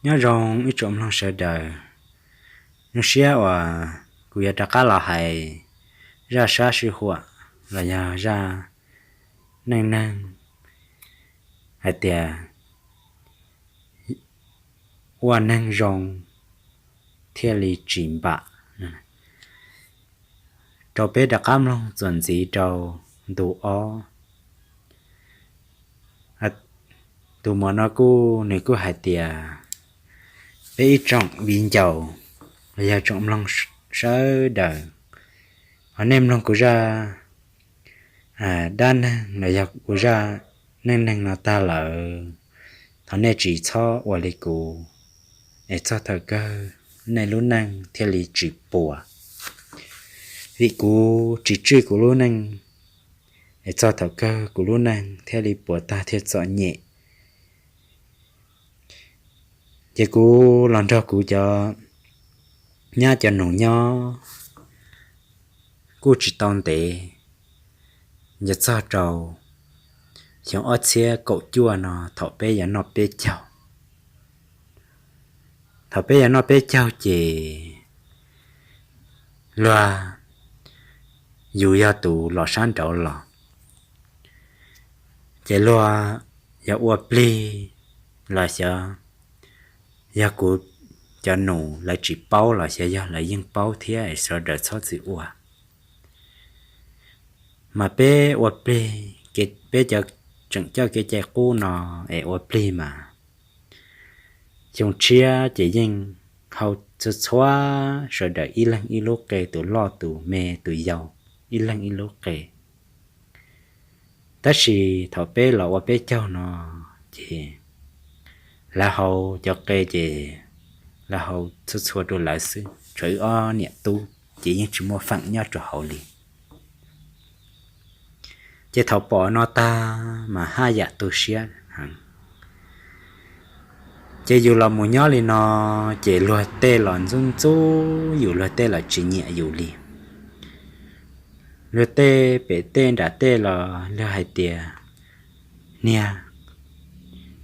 Nyob zoo ib tsoom mloog sawv daws, zoo siab uas kuv yuav rov qab los hais zaj sab sij huam los yog zaj neej neeg hais tias ua neeg zoo thiaj li tsis npam, rau peb rov qab mloog txuas ntxiv rau ntu ob. Tus muam no kuj, nws kuj hais tias, peb ib tsoom viv ncaus los yog tsoom mloog sawv daws, ho nej mloog kuv zaj dab neeg los yog kuv zaj neej neeg no tag lawm, thov nej tsis txhob ua li kuv, es txog thaum kawg nej lub neej thiaj li tsis puas. Vim kuv tsis tswj kuv lub neej, es txog thaum kawg kuv lub neej thiaj li puas tag thiaj txom nyem. Ces kuv los nrog kuv cov nyab cov nus nyob kuj tsis tau ntev, nce txog rau xyoo ob txhiab kaum cuaj no thaum peb yog noj peb caug. Thaum peb yog noj peb caug ces luag, yus yog tus los sab nraud los, ces luag yog ua plig los xyov yog kuv cov nus lawv tsis paub los xyov yog lawv yeej paub thiab es sawv daws txhob txwm ua. Mas peb ua plig, peb cov tseem coj kev cai qub no es ua plig mas xyoo tshiab ces yeej hau txhua txhua sawv daws ib leeg ib lub qe, tus loj tus me tus yau ib leeg ib lub qe. Tab sis thaum peb los ua peb caug no ces lawv hau cov qe ces lawv hau txhua txhua rau lawv xwb, tshuav wb ob niam tub ces yeej tsis muaj feem nyob rau hauv li. Ces thaum pom no tag mas haj yam tu siab heev. Ces yus los mus nyob li no, ces luag tej los ntxub ntxub yus, luag tej los tsis nyiam yus li. Luag tej pem tej nram tej los luag hais tias, niag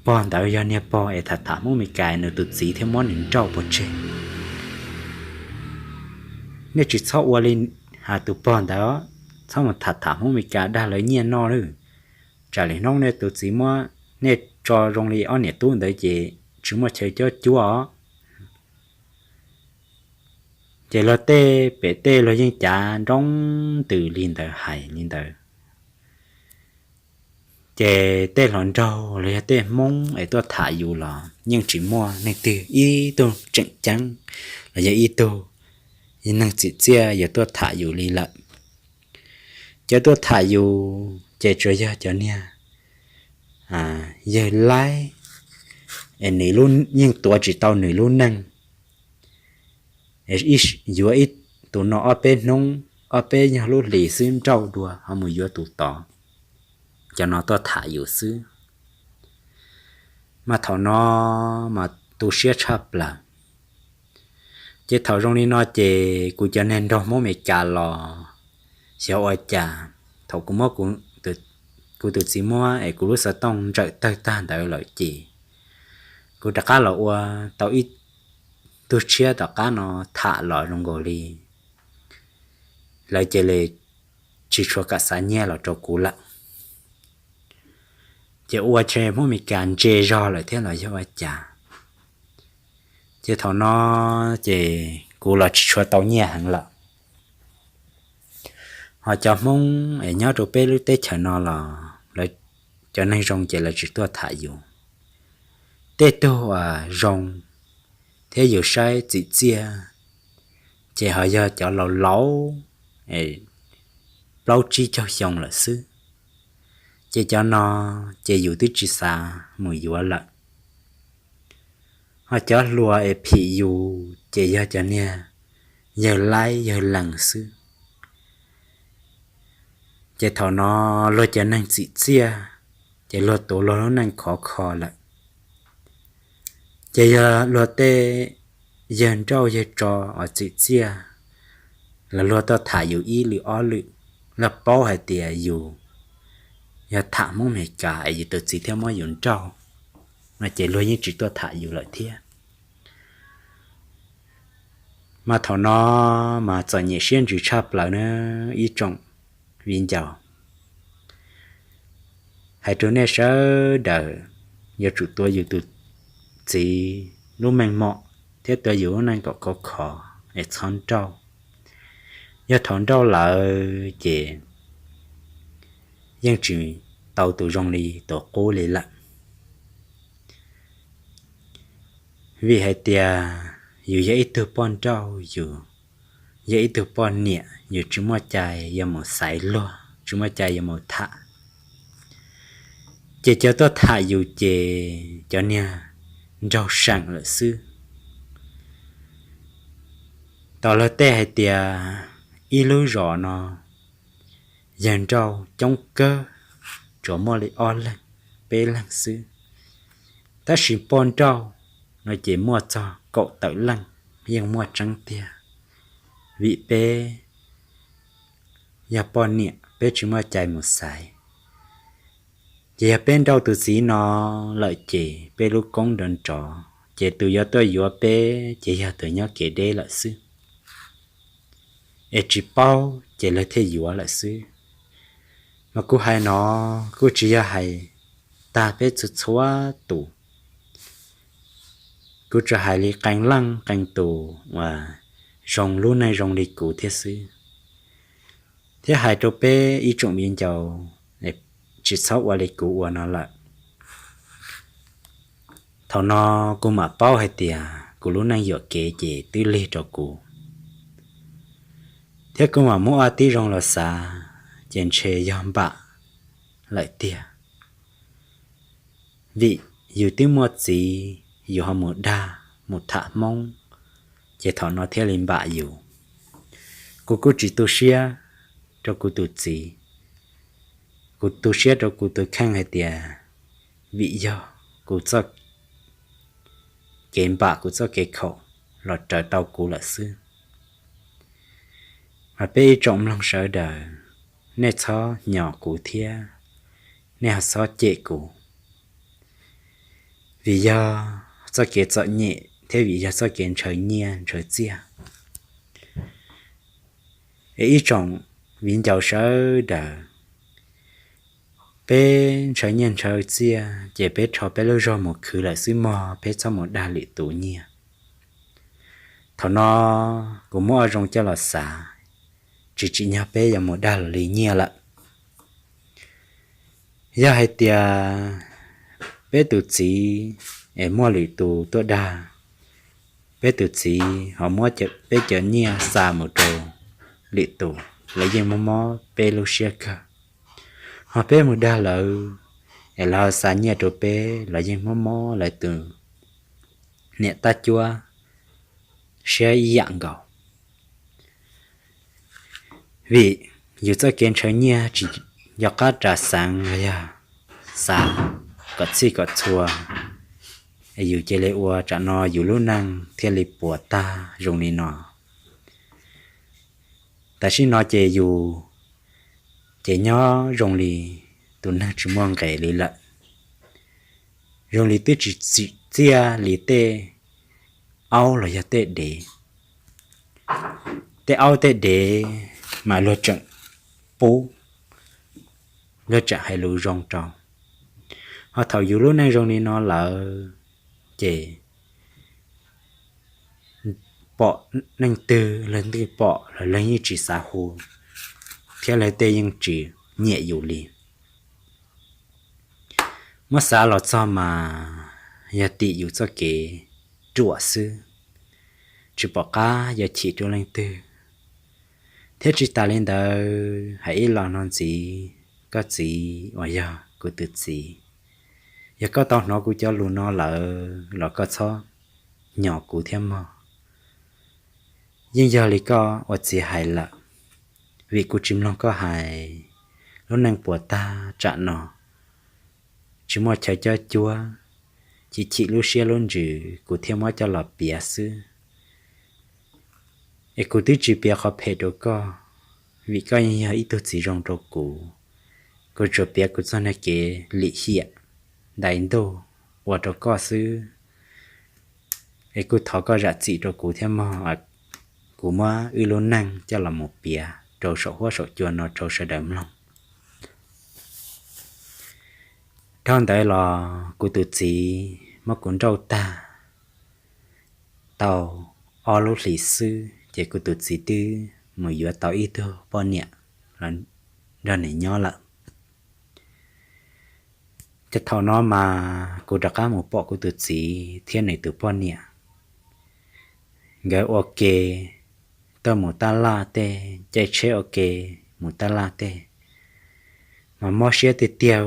pog ntawd yog niag pog es tham tham Hmoob Meskas, nws tus txiv thiaj muab nws nrauj pov tseg. Nej tsis txhob ua li, has tus pog ntawd txhob mus tham tham Hmoob Meskas dag lawv nyiaj noj lawm. Tsam li hnub nej tus txiv muab nej tso zoo li ob niam tub ntawd ces tsis muaj chaw cob cuab os. Ces luag tej pem tej luag yeej cav nroo ntws li ntawd hais li ntawd. Ces tej hluas nraug los yog tej Hmoob es tuaj tham yus los yeej tsis muaj neeg twg ib tug tseem ceeb los yog ib tug neeg txim txiaj yuav tuaj tham yus li lawm. Cov tuaj tham yus ces tsuas yog cov niag yawg laib es nws yeej tuav tsis tau nws lub neej, yuav ib tus no ob peb hnub, ob peb nyuag lub hlis xwb nrauj dua ho mus yuav tus tod. Cov no tuaj tham yus xwb. Mas thaum no mas tu siab tshaj plaws. Ces thaum zoo li no ces kuv cov niag nraug Hmoob Meskas los xyov ua cas, thaum kuv muab kuv tus txiv muab es kuv lub xov tooj ntsawm tawg tag ntawd lawm ces kuv rov qab los ua tau ib tug tshiab tom qab no tham los zoo nkaus li lawv cia li tsis tshua kam xa nyiaj los rau kuv lawm. Ces ua tshe Hmoob Meskas ntse zog lawm thiab los yog ua cas. Ces thaum no ces kuv los tsis tshua tau nyiaj heev lawm. Ho cov Hmoob es nyob rau peb lub teb chaws no los lawv cov neeg zoo ces lawv tsis tuaj tham yus. Tej tug uas zoo thiab yus saib txim txiaj ces ho yog cov laus laus, plaub tsib caug xyoo lawm xwb. Ces cov no ces yus twb tsis xav mus yuav lawm. Ho cov hluas es phim yus ces yog cov niag yawg laib yawg lees xwb. Ces thaum no luag cov neeg txim txiaj ces luag tuav luag lub neej khov kho lawm. Ces yog luag tej yawg nrauj yawg tso uas txim txiaj los luag tuaj tham yus ib lwm ob lwm, luag paub hais tias yus yog tham Hmoob Meskas es yus tus txiv thiaj muab yus nrauj no ces luag yeej tsis tuaj tham yus lawm thiab. Mas thaum no mas txom nyem siab ntsws tshaj plaws na ib tsoom viv ncaus. Hais rau nej sawv daws, yuav tsum tua yus tus txiv lub meej mom thiab tua yus lub neej kom khov khov es txhob nrauj. Yog thaum nrauj lawm ces yeej tsis tau tus zoo li tus qub li lawm. Vim hais tias yus yog ib tug poj nrauj, yus yog ib tug poj niam, yus tsis muaj cai yuav mus xaiv luag, tsis muaj cai yuav mus tham. Ces cov tuaj tham yus ces cov niag nraug seem lawm xwb. Tom lawv tej hais tias ib lub zos no yawg nrauj coob kawg, tsuas muaj li ob leeg, peb leeg xwb. Tab sis poj nrauj no ces muaj txog kaum tawm leej, yeej muaj tseeb tiag. Vim peb yog poj niam, peb tsis muaj cai mus xaiv. Ces yog peb nrauj tus txiv no lawm ces peb lub koob nrov nrov, ces tus yuav tuaj yuav peb ces yog tus nyob kev deb lawm xwb, es tsis paub ces lawv thiaj yuav lawm xwb. Mas kuv hais no kuj tsis yog hais tag peb txhua txhua tus, kuv tsuas hais li qee leej qee tus uas zoo lub neej zoo li kuv thiab xwb, thiab hais rau peb ib tsoom viv ncaus tsis txhob ua li kuv ua no lawm. Thaum no kuv mam paub hais tias kuv lub neej yuam kev ces twb lig rau kuv, thiab kuv mam muab ob tib zoo los xav, ces ntshe yog npam lawm tiag. Vim yus twb muaj txiv, yus ho mus dag mus tham Hmoob, ces thaum no thiaj li npam yus. Kuv kuj tsis tu siab rau kuv tus txiv, kuv tu siab rau kuv tus kheej hais tias vim yog kuv txoj kev npam, kuv txoj kev khaum los raws tau kuv lawm xwb. Mas peb ib tsoom mloog sawv daws, nej txhob hnyos kuv thiab nej ho txhob cem kuv, vim yog txoj kev txom nyem thiab vim yog txoj kev ntshaw nyiaj ntshaw txiaj. Es ib tsoom viv ncaus sawv daws, peb ntshaw nyiaj ntshaw txiaj ces peb rho peb lub zog mus khwv lawm xwb mog, peb txhob mus dag lwm tus nyiaj. Thaum no kuv muab ob zoo coj los xav, tsis tsim nyog peb yuav mus dag lwm li nyiaj lawm. Yog hais tias peb tus txiv es muaj lwm tus tuaj dag, peb tus txiv ho muab peb cov nyiaj xa mus rau lwm tus, lawv yeej mob mob peb lub siab kawg. Ho peb mus dag lawv es lawv xa nyiaj rau peb, lawv yeej mob mob lawv tus niam tab cuab siab ib yam nkaus. Vim yus txoj kev ntshaw nyiaj tsis nco qab ras xeev los yog xav kom txhij kom txhua, yus cia li ua tsam no yus lub neej thiaj li puas tag zoo li no. Tam sim no ces yus ces nyob zoo li tus neeg tsis muaj nqis li lawm, zoo li twb tsis tsim txiaj li tej aub los yog tej dev. Tej aub tej dev mas luag tseem pub, luag tseem hais lus zoo rau. Ho thaum yus lub neej zoo li no lawm ces pom leej twg leej twg pom los leej yeej tsis xav hu, thiab lawv tej yeej tsis nyiam yus li. Muab xav los txog mas yog tim yus txoj kev ruam xwb, tsis pom qab yuav chim rau leej twg. Thiab tsis tas li ntawd, hais ib los no ntxiv, koj txiv uas yog kuv tus txiv, yog koj tau hnov kuv cov lus no lawm los koj txhob hnyos kuv thiab mog. Yeej yog li koj ua txiv hais lawm, vim kuv tsis mloog koj hais, lub neej puas tag tsam no, tsis muaj chaw cob cuab, chim chim lub siab lub ntsws kuv thiaj muab coj los piav xwb. Es kuv twb tsis piav qhov phem rau koj, vim koj yeej yog ib tug txiv zoo rau kuv. Kuv tsuas piav kuv txoj niag kev lim hiam ntais ntuj ua rau koj xwb. Es kuj thov koj zam txim rau kuv thiab mog. kuv muab wb lub neej coj los mus piav rau saum huab saum cua no rau sawv daws mloog. Dhau ntawd los kuv tus txiv muab kuv nrauj tag tau ob lub hlis xwb ces kuv tus txiv twb mus yuav tau ib tug poj niam nrog nws nyob lawm. Ces thaum no mas kuv rov qab mus pom kuv tus txiv thiab nws tus poj niam, nkawd ua ke tuaj mus tab laj tej, caij tsheb ua ke mus tab laj tej, mas mob siab tiag tiag,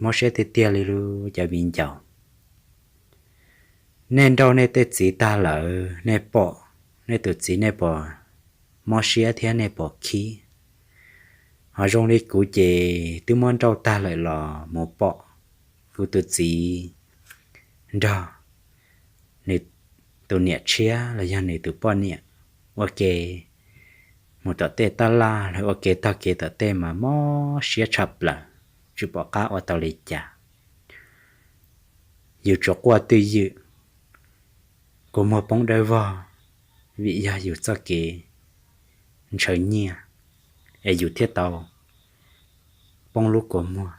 mob siab tiag tiag li lub cov viv ncaus. Nej nrauj nej tej txiv tag lawm nej pom, nej tus txiv nej puas mob siab thiab nej puas khib? Ho zoo li kuv ces twb muab nrauj tag lawm los mus pom kuv tus txiv nrog nws tus niam tshiab los yog nws tus poj niam ua ke mus tom tej tab laj los ua ke tog kev tom tej mas mob siab tshaj plaws, tsis pom qab ua tau li cas. Yus tsuas quaj twj ywm, kua muag poob dawb vog, vim yog yus txoj kev ntshaw nyiaj es yus thiaj tau poob lub kua muag.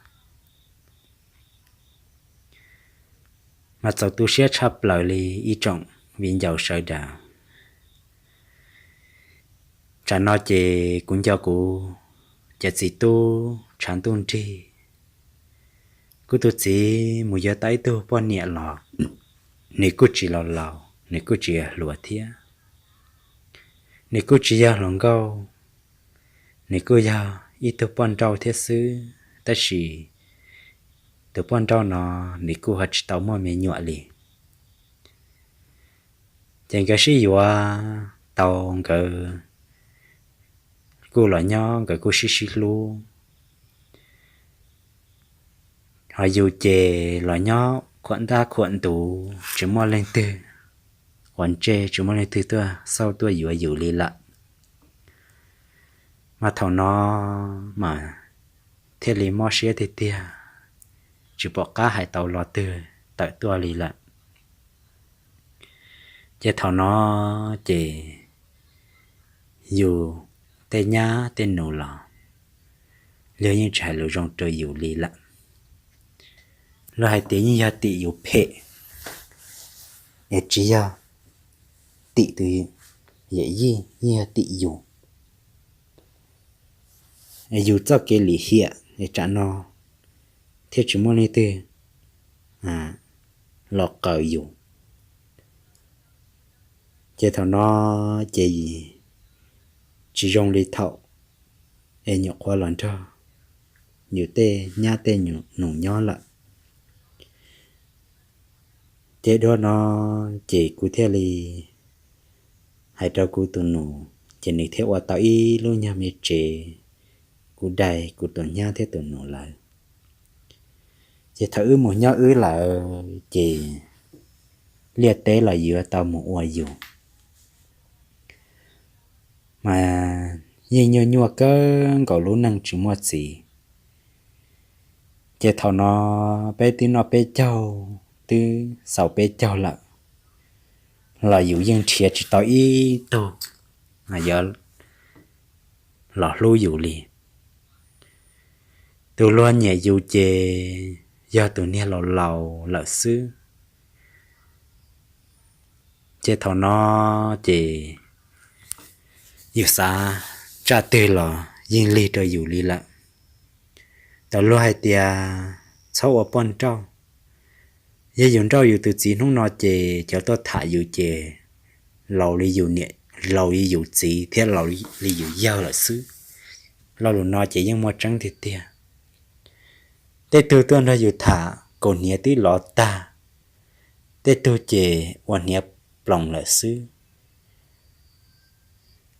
Mas txaus tu siab tshaj plaws li ib tsoom viv ncaus sawv daws. Tsam no ces kuv nco kuv cov txiv tub tshav ntuj nrig, kuv tus txiv mus yuav tau ib tug poj niam los, nws kuj tsis laus laus, nws kuj tsis hluas thiab, nws kuj tsis yog hluas nkauj, nws kuj yog ib tug poj nrauj thiab xwb, tab sis tus poj nrauj no nws kuj ho tsis tau muaj me nyuam li. Ces nkawd sib yuav tau, nkawd kuj los nyob, nkawd kuj sib sib hlub. Ho yus ces los nyob khuam ntaj khuam ntuv, tsis muaj leej twg quav ntsej, tsis muaj leej twg tuaj xauj tuaj yuav yus li lawm. Mas thaum no mas thiaj li mob siab tiag tiag, tsis pom qab hais tau lo twg tawm tuaj li lawm. Ces thaum no ces yus tej nyab tej nus los luag yeej tsis hais lus zoo rau yus li lawm. Luag hais tias yeej yog tim yus phem, es tsis yog tim tus yawm yij, yeej yog tim yus. Yus txoj kev lim hiam es tsam no thiaj tsis muaj leej twg los qawm yus. Ces thaum no ces tsis zoo li thaum es nyuam qhuav los nrog yus tej nyab tej nus nyob lawm. Ces dua no ces kuv thiaj li hais rau kuv tus nus, ces nws thiaj ua tau ib lub nyuag me tsev, kuv dai kuv tus nyab thiab tus nus lawv. Ces thaum wb mus nyob wb lawm ces liaj teb los yuav tau mus ua yus. Mas yeej nyuaj nyuaj kawg nkaus lub neej tsis muaj txiv. Ces thaum no peb twb noj peb caug, twb xaus peb caug lawm, los yus yeej nrhiav tsis tau ib tug yuav los hlub yus li. Tus luag nyiam yus ces yog tus niag laus laus lawm xwb. Ces thaum no ces yus xav tsaj twg los yeej lig rau yus li lawm. Tau luag hais tias txhob ua poj nrauj, yog yus nrauj yus tus txiv hnub no ces cov tuaj tham yus ces laus li yus niam, laus li yus txiv thiab laus li yus yawg lawm xwb. Lo lus no ces yeej muaj tseeb tiag tiag. Tej tug tuaj nrog yus tham kaus hniav twb lov tag, tej tug ces ua hniav ploos lawm xwb.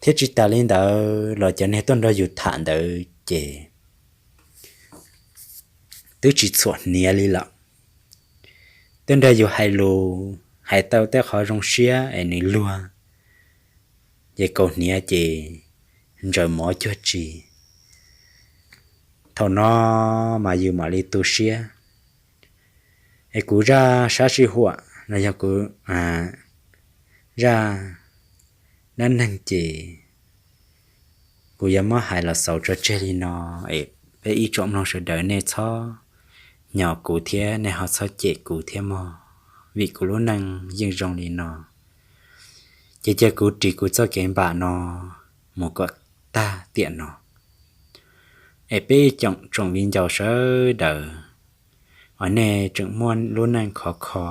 Thiab tsis tas li ntawd los cov niag tuaj nrog yus tham ntawd ces twb tsis txhuam hniav li lawm. Tuaj nrog yus hais lus, hais tau tej qhov zoo siab es nws luag, ces kaus hniav ces ntsaws mov cuag tsi. Thaum no mas yus mam li tu siab. Es kuv zaj sab sij huam no yog kuv zaj dab neeg ces kuv yuav muab hais los xaus tso tseg li no, es peb ib tsoom mloog sawv daws nej txhob nyob kuv thiab nej ho txhob cem kuv thiab mog, vim kuv lub neej yeej zoo li no. Ces cia kuv ris kuv txoj kev npam no mus kom tag tiam no. Es peb ib tsoom viv ncaus sawv daws, uas nej tseem muaj lub neej khov kho,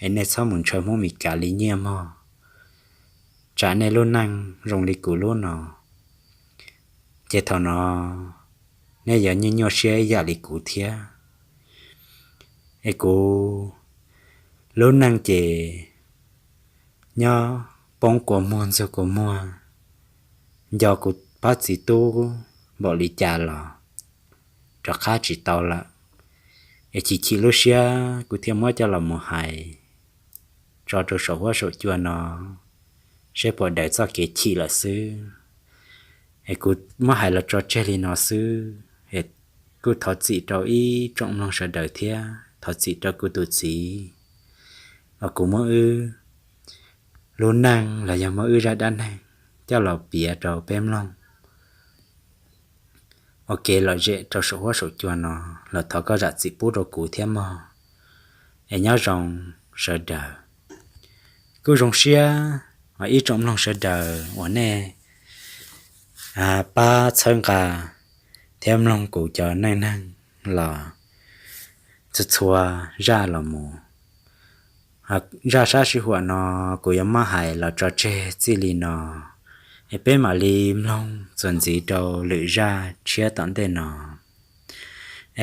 es nej txhob mus ntshaw Hmoob Mes Kas li nyiaj mog, tsam nej lub neej zoo li kuv lub no, ces thaum no nej yuav nyuaj nyuaj siab ib yam li kuv thiab. Es kuv lub neej ces nyob poob kua muag ntxuag kua muag, nco kuv pab txiv tub npaum li cas los rov qab tsis tau lawm. Es chim chim lub siab kuv thiaj muab coj los mus hais tso rau saum huab saum cua no, seb puas daws txoj kev chim lawm xwb. Es kuv muab hais los tso tseg li no xwb, es kuj thov txim rau ib tsoom mloog sawv daws thiab thov txim rau kuv tus txiv, uas kuv muab wb lub neej los yog muab wb zaj dab neeg coj los piav rau peb mloog ua kev lom zem rau saum huab saum cua no, los thov koj zam txim pub rau kuv thiab mog. Es nyob zoo sawv daws. Kuj zoo siab ib tsoom mloog sawv daws uas nej pab txhawb nqa thiab mloog kuv cov neej neeg los txhua txhua zaj los mus. Zaj sab sij huam no kuv yuav muab hais los tso tseg txij li no, es peb mam li mloog txuas ntxiv rau lwm zaj tshiab tom ntej no.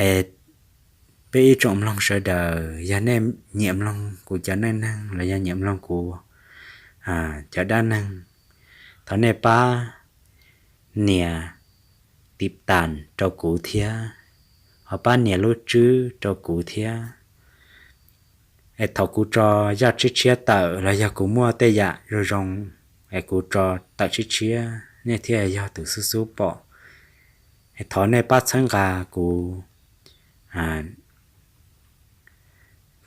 Es peb ib tsoom mloog sawv daws, yog nej nyiam mloog kuv cov neej neeg los yog nyiam mloog kuv cov dab neeg, thov nej pab nias tiv tas rau kuv thiab, ho pab nias lub tswb rau kuv thiab. Es thaum kuv tso zaj tshiab tshiab tawm los yog kuv muaj tej yam zoo zoo es kuv tso tawm tshiab tshiab, nej thiaj yog tus xub xub pom. Es thov nej pab txhawb nqa kuv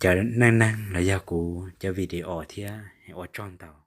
cov neej neeg los yog kuv cov video thiab, ua tsaug ntau.